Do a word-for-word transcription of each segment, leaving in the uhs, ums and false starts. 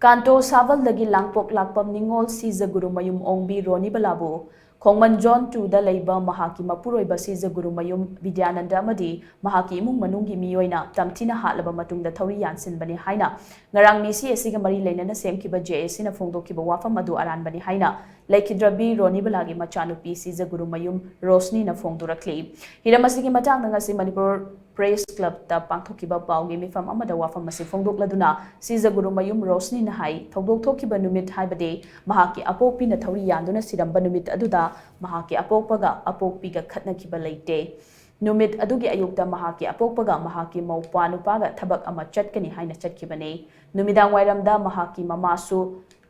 ꯀꯥꯟꯇꯣ ꯁꯥꯕꯜꯗꯒꯤ ꯂꯥꯡꯄꯣꯛ ꯂꯥꯛꯄꯝ ꯅꯤꯉꯣꯜ ꯁꯤꯖꯒꯨꯔꯨꯃꯌꯨꯝ ꯑꯣꯡꯕꯤ ꯔꯣꯅꯤꯕꯂꯥꯕꯨ ꯈꯣꯡꯃꯟ ꯖꯣꯟ ꯇꯨꯗ ꯂꯩꯕ ꯃꯍꯥꯛꯀꯤ ꯃꯄꯨꯔꯣꯏꯕ ꯁꯤꯖꯒꯨꯔꯨꯃꯌꯨꯝ ꯕꯤꯗ꯭ꯌꯥꯅꯟꯗ ꯑꯃꯗꯤ ꯃꯍꯥꯛꯀꯤ ꯏꯃꯨꯡ ꯃꯅꯨꯡꯒꯤ ꯃꯤꯑꯣꯏꯅ ꯇꯝꯊꯤꯅ ꯍꯥꯠꯂꯕ ꯃꯇꯨꯡꯗ ꯊꯧꯔꯤ ꯌꯥꯟꯁꯤꯟꯕꯅꯤ ꯍꯥꯏꯅ ꯉꯔꯥꯡ ꯃꯤꯁꯤ ꯑꯁꯤꯒ ꯃꯔꯤ ꯂꯩꯅꯅ ꯁꯦꯝꯈꯤꯕ ꯖꯦ ꯑꯦ ꯁꯤꯅ ꯐꯣꯡꯗꯣꯛꯈꯤꯕ ꯋꯥꯐꯝ ꯑꯗꯨ ꯑꯔꯥꯟꯕꯅꯤ ꯍꯥꯏꯅ ꯂꯩꯈꯤꯗ꯭ꯔꯕꯤ ꯔꯣꯅꯤꯕꯂꯥꯒꯤ ꯃꯆꯥꯅꯨꯄꯤ ꯁꯤꯖꯒꯨꯔꯨꯃꯌꯨꯝ ꯔꯣꯁꯅꯤꯅ ꯐꯣꯡꯗꯣꯔꯛꯂꯤ꯫ ꯍꯤꯔꯝ ꯑꯁꯤꯒꯤ ꯃꯇꯥꯡꯗ ꯉꯁꯤ ꯃꯅꯤꯄꯨꯔ ꯄ꯭ꯔꯦꯁ ꯀ꯭ꯂꯕꯇ ꯄꯥꯡꯊꯣꯛꯈꯤꯕ ꯄꯥꯎꯒꯤ ꯃꯤꯐꯝ ꯑꯃꯗ ꯋꯥꯐꯝ ꯑꯁꯤ ꯐꯣꯡꯗꯣꯛꯂꯗꯨꯅ ꯁꯤꯖꯒꯨꯔꯨꯃꯌꯨꯝ ꯔꯣꯁꯅꯤꯅ ꯍꯥꯏ, ꯊꯧꯗꯣꯛ ꯊꯣꯛꯈꯤꯕ ꯅꯨꯃꯤꯠ ꯍꯥꯏꯕꯗꯤ ꯃꯍꯥꯛꯀꯤ ꯑꯄꯣꯛꯄꯤꯅ ꯊꯧꯔꯤ ꯌꯥꯟꯗꯨꯅ ꯁꯤꯔꯝꯕ ꯅꯨꯃꯤꯠ ꯑꯗꯨꯗ ꯃꯍꯥꯛꯀꯤ ꯑꯄꯣꯛꯄꯒ ꯑꯄꯣꯛꯄꯤꯒ ꯈꯠꯅꯈꯤꯕ ꯂꯩꯇꯦ꯫ ꯅꯨꯃꯤꯠ ꯑꯗꯨꯒꯤ ꯑꯌꯨꯛꯇ ꯃꯍꯥꯛꯀꯤ ꯑꯄꯣꯛꯄꯒ ꯃꯍꯥꯛꯀꯤ ꯃꯧꯄ꯭ꯋꯥ ꯅꯨꯄꯥꯒ ꯊꯕꯛ ꯑꯃ ꯆꯠꯀꯅꯤ ꯍꯥꯏꯅ ꯆꯠꯈꯤꯕꯅꯤ꯫ ꯅꯨꯃꯤꯗꯥꯡ ꯋꯥꯏꯔꯝꯗ ꯃꯍꯥꯛꯀꯤ ꯃꯃꯥꯁꯨ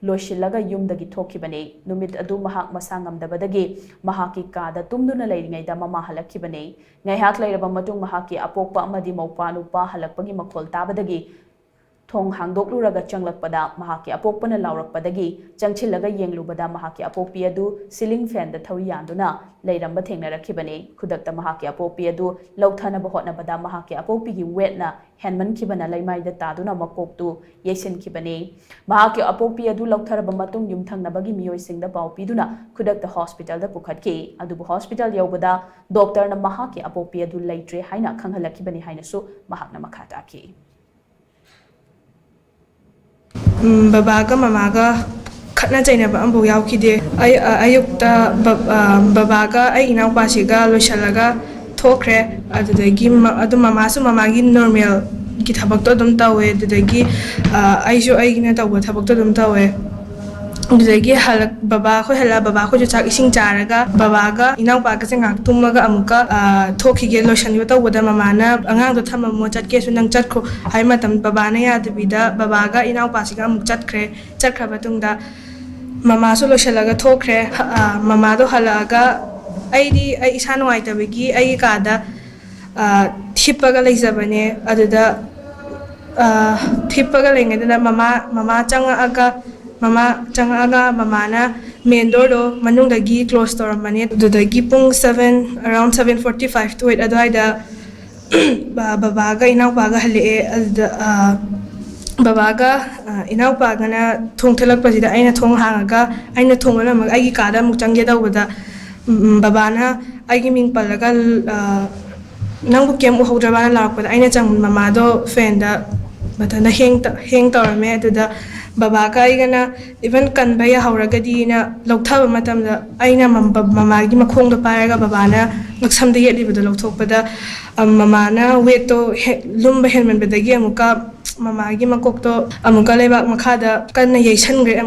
ꯂꯣꯏꯁꯤꯜꯂꯒ ꯌꯨꯝꯗꯒꯤ ꯊꯣꯛꯈꯤꯕꯅꯤ꯫ ꯅꯨꯃꯤꯠ ꯑꯗꯨ ꯃꯍꯥꯛ ꯃꯁꯥ ꯉꯝꯗꯕꯗꯒꯤ ꯃꯍꯥꯛꯀꯤ ꯀꯥꯗ ꯇꯨꯝꯗꯨꯅ ꯂꯩꯔꯤꯉꯩꯗ ꯃꯃꯥ ꯍꯜꯂꯛꯈꯤꯕꯅꯤ꯫ ꯉꯥꯏꯍꯥꯛ ꯂꯩꯔꯕ ꯃꯇꯨꯡ ꯃꯍꯥꯛꯀꯤ ꯑꯄꯣꯛꯄ ꯑꯃꯗꯤ ꯃꯧꯄ꯭ꯋꯥ ꯅꯨꯄꯥ ꯍꯜꯂꯛꯄꯒꯤ ꯃꯈꯣꯜ ꯇꯥꯕꯗꯒꯤ ꯊꯣꯡ ꯍꯥꯡꯗꯣꯛꯂꯨꯔꯒ ꯆꯪꯂꯛꯄꯗ ꯃꯍꯥꯛꯀꯤ ꯑꯄꯣꯛꯄꯅ ꯂꯥꯎꯔꯛꯄꯗꯒꯤ ꯆꯪꯁꯤꯜꯂꯒ ꯌꯦꯡꯂꯨꯕꯗ ꯃꯍꯥꯛꯀꯤ ꯑꯄꯣꯛꯄꯤ ꯑꯗꯨ ꯁꯤꯂꯤꯡ ꯐꯦꯟꯗ ꯊꯧꯔꯤ ꯌꯥꯟꯗꯨꯅ ꯂꯩꯔꯝꯕ ꯊꯦꯡꯅꯔꯛꯈꯤꯕꯅꯤ꯫ ꯈꯨꯗꯛꯇ ꯃꯍꯥꯛꯀꯤ ꯑꯄꯣꯛꯄꯤ ꯑꯗꯨ ꯂꯧꯊꯅꯕ ꯍꯣꯠꯅꯕꯗ ꯃꯍꯥꯛꯀꯤ ꯑꯄꯣꯛꯄꯤꯒꯤ ꯋꯦꯠꯅ ꯍꯦꯟꯃꯟꯈꯤꯕꯅ ꯂꯩꯃꯥꯏꯗ ꯇꯥꯗꯨꯅ ꯃꯀꯣꯛꯇꯨ ꯌꯩꯁꯤꯟꯈꯤꯕꯅꯤ꯫ ꯃꯍꯥꯛꯀꯤ ꯑꯄꯣꯛꯄꯤ ꯑꯗꯨ ꯂꯧꯊꯔꯕ ꯃꯇꯨꯡ ꯌꯨꯝꯊꯪꯅꯕꯒꯤ ꯃꯤꯑꯣꯏꯁꯤꯡꯗ ꯄꯥꯎ ꯄꯤꯗꯨꯅ ꯈꯨꯗꯛꯇ ꯍꯣꯁꯄꯤꯇꯥꯜꯗ ꯄꯨꯈꯠꯈꯤ꯫ ꯑꯗꯨꯕꯨ ꯍꯣꯁꯄꯤꯇꯥꯜ ꯌꯧꯕꯗ ꯗꯣꯛꯇꯔꯅ ꯃꯍꯥꯛꯀꯤ ꯑꯄꯣꯛꯄꯤ ꯑꯗꯨ ꯂꯩꯇ꯭ꯔꯦ ꯍꯥꯏꯅ ꯈꯪꯍꯜꯂꯛꯈꯤꯕꯅꯤ ꯍꯥꯏꯅꯁꯨ ꯃꯍꯥꯛꯅ ꯃꯈꯥ ꯇꯥꯈꯤ꯫ ꯎꯝ, ꯕꯕꯥꯒ ꯃꯃꯥꯒ ꯈꯠꯅ ꯆꯩꯅꯕ ꯑꯃꯐꯥꯎ ꯌꯥꯎꯈꯤꯗꯦ꯫ ꯑꯩ, ꯑ, ꯑꯌꯨꯛꯇ ꯕ-, ꯑ, ꯕꯕꯥꯒ ꯑꯩ ꯏꯅꯥꯎꯄꯥꯁꯤꯒ ꯂꯣꯏꯁꯤꯜꯂꯒ ꯊꯣꯛꯈ꯭ꯔꯦ꯫ ꯑꯗꯨꯗꯒꯤ ꯃ-, ꯑꯗꯨ ꯃꯃꯥꯁꯨ ꯃꯃꯥꯒꯤ ꯅꯣꯔꯃꯦꯜꯒꯤ ꯊꯕꯛꯇꯣ ꯑꯗꯨꯝ ꯇꯧꯋꯦ꯫ ꯑꯗꯨꯗꯒꯤ, ꯑ, ꯑꯩꯁꯨ ꯑꯩꯒꯤꯅ ꯇꯧꯕ ꯊꯕꯛꯇꯣ ꯑꯗꯨꯝ ꯇꯧꯋꯦ꯫ ꯑꯗꯨꯗꯒꯤ ꯍꯜꯂꯛ-, ꯕꯕꯥ ꯑꯩꯈꯣꯏ ꯍꯜꯂꯛ-, ꯕꯕꯥ ꯑꯩꯈꯣꯏꯁꯨ ꯆꯥꯛ ꯏꯁꯤꯡ ꯆꯥꯔꯒ ꯕꯕꯥꯒ ꯏꯅꯥꯎꯄꯥꯒꯁꯦ ꯉꯥꯏꯍꯥꯛ ꯇꯨꯝꯃꯒ ꯑꯃꯨꯛꯀ, ꯑ, ꯊꯣꯛꯈꯤꯒꯦ, ꯂꯣꯏꯁꯤꯟꯒꯦ ꯇꯧꯕꯗ ꯃꯃꯥꯅ, "ꯑꯉꯥꯡꯗꯣ ꯊꯝꯃꯝꯃꯣ, ꯆꯠꯀꯦꯁꯨ ꯅꯪ ꯆꯠꯈ꯭ꯔꯣ" ꯍꯥꯏ ꯃꯇꯝ ꯕꯕꯥꯅ ꯌꯥꯗꯕꯤꯗ ꯕꯕꯥꯒ ꯏꯅꯥꯎꯄꯥꯁꯤꯒ ꯑꯃꯨꯛ ꯆꯠꯈ꯭ꯔꯦ꯫ ꯆꯠꯈ꯭ꯔ ꯃꯇꯨꯡꯗ ꯃꯃꯥꯁꯨ ꯂꯣꯏꯁꯤꯜꯂꯒ ꯊꯣꯛꯈ꯭ꯔꯦ꯫ ꯑ, ꯃꯃꯥꯗꯣ ꯍꯜꯂꯛꯑꯒ ꯑꯩꯗꯤ ꯑꯩ ꯏꯁꯥ ꯅꯨꯡꯉꯥꯏꯇꯕꯒꯤ ꯑꯩꯒꯤ ꯀꯥꯗ, ꯑ, ꯍꯤꯞꯄꯒ ꯂꯩꯖꯕꯅꯦ꯫ ꯑꯗꯨꯗ, ꯑ, ꯍꯤꯞꯄꯒ ꯂꯩꯉꯩꯗꯨꯗ ꯃꯃꯥ, ꯃꯃꯥ ꯆꯪꯉꯛꯑꯒ, ꯃꯃꯥ ꯆꯪꯉꯛꯑꯒ ꯃꯃꯥꯅ ꯃꯦꯟ ꯗꯣꯔꯗꯣ ꯃꯅꯨꯡꯗꯒꯤ ꯀ꯭ꯂꯣꯁ ꯇꯧꯔꯝꯕꯅꯦ꯫ ꯑꯗꯨꯗꯒꯤ ꯄꯨꯡ seven, around seven forty five to eight ꯑꯗꯨꯋꯥꯏꯗ ꯕ-, ꯕꯕꯥꯒ ꯏꯅꯥꯎꯄꯥꯒ ꯍꯜꯂꯛꯑꯦ꯫ ꯑꯗꯨꯗ, ꯑ, ꯕꯕꯥꯒ, ꯑ, ꯏꯅꯥꯎꯄꯥꯒꯅ ꯊꯣꯡ ꯊꯤꯜꯂꯛꯄꯁꯤꯗ ꯑꯩꯅ ꯊꯣꯡ ꯍꯥꯡꯉꯒ, ꯑꯩꯅ ꯊꯣꯡ ꯂꯣꯜꯂꯝꯃꯒ ꯑꯩꯒꯤ ꯀꯥꯗ ꯑꯃꯨꯛ ꯆꯪꯒꯦ ꯇꯧꯕꯗ, ꯎꯝ, ꯕꯕꯥꯅ ꯑꯩꯒꯤ ꯃꯤꯡ ꯄꯜꯂꯒ, ꯑ, "ꯅꯪꯕꯨ ꯀꯩꯝ ꯎꯍꯧꯗ꯭ꯔꯕꯅ?" ꯂꯥꯎꯔꯛꯄꯗ ꯑꯩꯅ ꯆꯪꯕꯗ ꯃꯃꯥꯗꯣ ꯐꯦꯟꯗ ꯃꯊꯟꯇ ꯍꯦꯡ ꯇ-, ꯍꯦꯡ ꯇꯧꯔꯝꯃꯦ꯫ ꯑꯗꯨꯗ ꯕꯕꯥꯒ ꯑꯩꯒꯅ even ꯀꯟꯕ ꯌꯥꯍꯧꯔꯒꯗꯤꯅ ꯂꯧꯊꯕ ꯃꯇꯝꯗ ꯑꯩꯅ ꯃꯝ-, ꯃꯃꯥꯒꯤ ꯃꯈꯣꯡꯗꯣ ꯄꯥꯏꯔꯒ ꯕꯕꯥꯅ ꯉꯛꯁꯝꯗ ꯌꯦꯠꯂꯤꯕꯗꯣ ꯂꯧꯊꯣꯛꯄꯗ, ꯑ, ꯃꯃꯥꯅ ꯋꯦꯠꯇꯣ ꯍꯦꯛ ꯂꯨꯝꯕ ꯍꯦꯟꯃꯟꯕꯗꯒꯤ ꯑꯃꯨꯛꯀ ꯃꯃꯥꯒꯤ ꯃꯀꯣꯛꯇꯣ ꯑꯃꯨꯛꯀ ꯂꯩꯕꯥꯛ ꯃꯈꯥꯗ ꯀꯟꯅ ꯌꯩꯁꯟꯈ꯭ꯔꯦ꯫